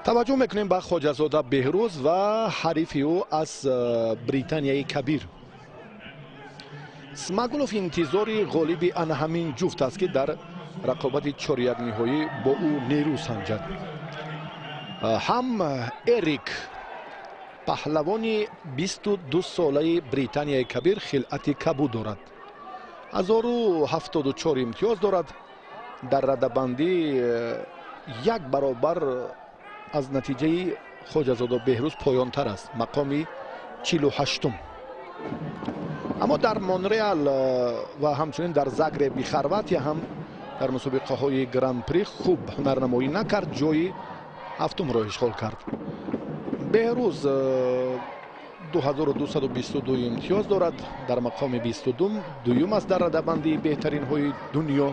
Таваҷҷӯҳ мекунем ба Хоҷазода Беҳрӯз ва ҳарифи ӯ аз Британияи Кабир. Смагулов интизори ғолиби ана ҳамин ҷуфт аст, ки дар рақобати чорякниҳоӣ бо ӯ нерӯ санҷад. Ҳам Эрик, паҳлавони 22-солаи Британияи Кабир, хилъати кабуд дорад, 1074 имтиёз дорад. Дар радабандӣ як баробар аз натиҷаи Хоҷазода Беҳрӯз поёнтар аст, мақоми 48-ум. Аммо дар Монреал ва ҳамчунин дар Загреби Хорватия ҳам дар мусобиқаҳои Гран-при хуб ҳунарнамоӣ накард, ҷои ҳафтумро ишғол кард. Беҳрӯз 2222 имтиёз дорад, дар мақоми 22-юм аст дар радабандии беҳтаринҳои дунё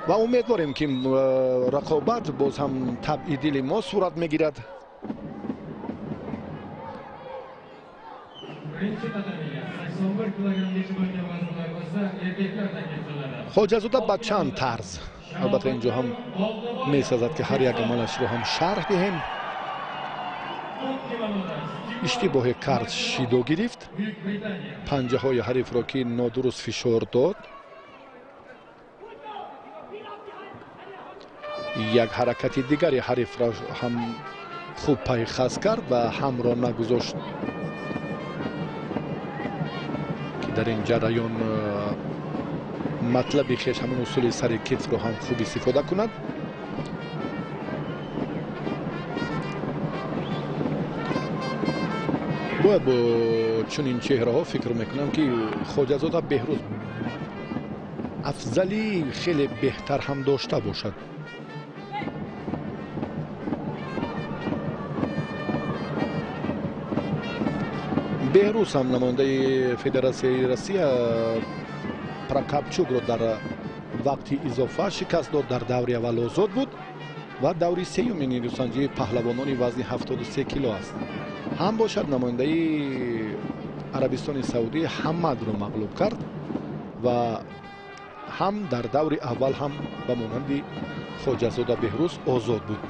ва умедворем, ки рақобат боз ҳам табъи дили мо сурат мегирад. Хоҷазода ба чанд тарз, албатта инҷо ҳам месазад, ки ҳар як амалашро ҳам шарҳ диҳем. Иштибоҳе кард, шидо гирифт, панҷаҳои ҳарифро ки нодуруст фишор дод. Як ҳаракати дигари ҳарифро ҳам хуб пайхас кард ва ҳамро нагузошт, ки дар ин ҷараён матлаби хеш ҳамон усули сари китфро ҳам хуб истифода кунад. Бояд бо чунин чеҳраҳо фикр мекунам, ки Хоҷазода Беҳрӯз афзалии хеле беҳтар ҳам дошта бошад. Беҳрӯз ҳам намояндаи Федератсияи Россия Прокопчукро дар вақти изофа шикаст дод, дар даври аввал озод буд ва даври сеюми нерӯсанҷии паҳлавонони вазни 73 кило аст. Ҳам бошад намояндаи Арабистони Саудӣ Ҳамадро мағлуб кард ва ҳам дар даври аввал ҳам ба монанди Хоҷазода Беҳрӯз озод буд.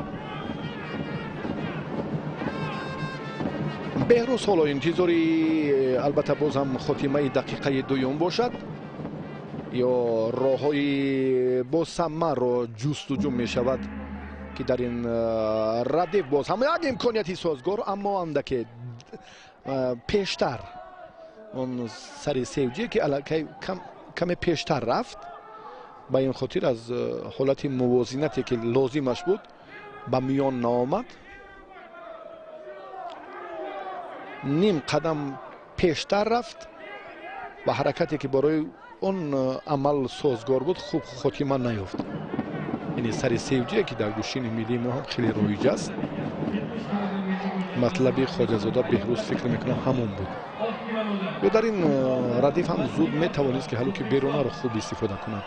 Беҳрӯз ҳоло интизори албатта боз ҳам хотимаи дақиқаи дуюм бошад ё роҳҳои босамарро ҷустуҷӯ мешавад, ки дар ин радиф боз ҳам як имконияти созгор, аммо андаке пештар он сари севҷие ки аллакай каме пештар рафт, ба ин хотир аз ҳолати мувозинате ки лозимаш буд ба миён наомад. Ним қадам пештар рафт ва ҳаракате ки барои он амал созгор буд хуб хотима наёфт. Яъне сари севҷие ки дар гӯштини миллии мо ҳам хеле роиҷ аст, матлаби Хоҷазода Беҳрӯз фикр мекунам ҳамон буд. Ё дар ин радиф ҳам зуд метавонист, ки ҳалуки берунаро хуб истифода кунад.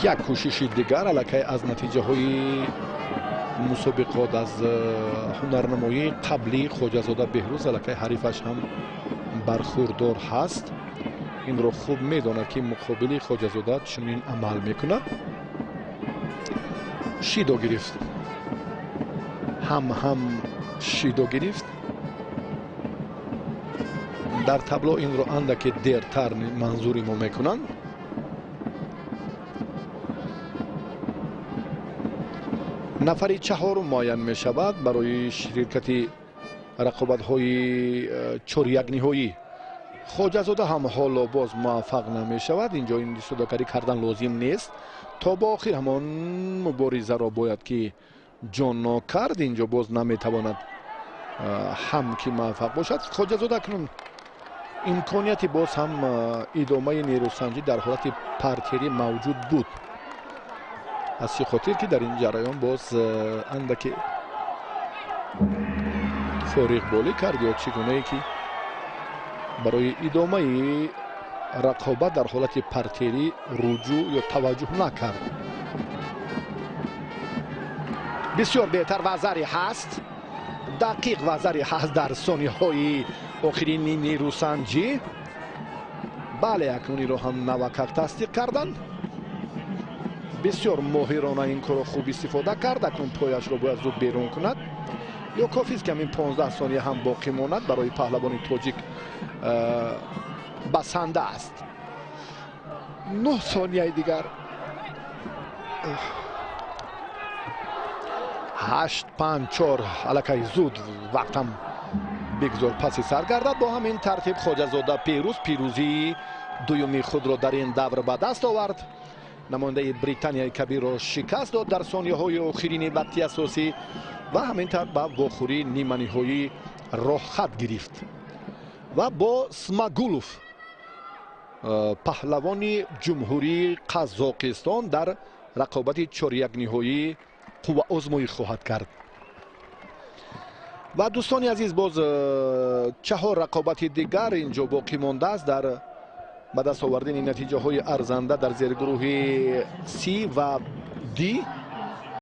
Як кӯшиши дигар аллакай аз натиҷаҳои мусобиқот, аз ҳунарнамоии қаблии Хоҷазода Беҳрӯз аллакай ҳарифаш ҳам бархурдор ҳаст. Инро хуб медонад, ки муқобили Хоҷазода чунин амал мекунад. Шидо гирифт, ҳам шидо гирифт. Дар табло инро андаке дертар манзури мо мекунанд. Нафари чаҳорум муайян мешавад барои ширкати рақобатҳои чорякниҳоӣ. Хоҷазода ҳам ҳоло боз муваффақ намешавад. Инҷо ин судокарӣ кардан лозим нест. То ба охир ҳамон муборизаро бояд ки ҷоннок кард. Инҷо боз наметавонад ҳам ки муваффақ бошад. Хоҷазода акнун имконияти боз ҳам идомаи нерӯсанҷӣ дар ҳолати партерӣ мавҷуд буд. Аз чӣ хотир ки дар ин ҷараён боз андаке фориғболӣ кард ё чӣ гунае ки барои идомаи рақобат дар ҳолати партерӣ руҷӯъ ё таваҷҷӯҳ накард. Бисёр беҳтар вазари ҳаст. Дақиқ вазари ҳаст дар сонияҳои охирини нерӯсанҷӣ. Бале, акнун инро ҳам навакак тасдиқ карданд. Бисёр моҳирона ин корро хуб истифода кард. Акнун пояшро бояд зуд берун кунад. Ё кофист, ки ҳамин 15 сония ҳам боқӣ монад, барои паҳлавони тоҷик басанда аст. 9 сонияи дигар. 8, 5, 4. Аллакай зуд вақтам бигзор паси сар гардад. Бо ҳамин тартиб Хоҷазода пирӯз, пирӯзии дуюми худро дар ин давр ба даст овард. Намояндаи Британияи Кабирро шикаст дод дар сонияҳои охирини вақти асосӣ ва ҳамин тавр ба вохӯрии ниманиҳоӣ роҳхат гирифт ва бо Смагулов, паҳлавони Ҷумҳурии Қазоқистон, дар рақобати чорякниҳоӣ қувваозмоӣ хоҳад кард. Ва, дӯстони азиз, боз чаҳор рақобати дигар инҷо боқӣ мондааст дар ба даст овардани натиҷаҳои арзанда дар зергурӯҳи С ва Д.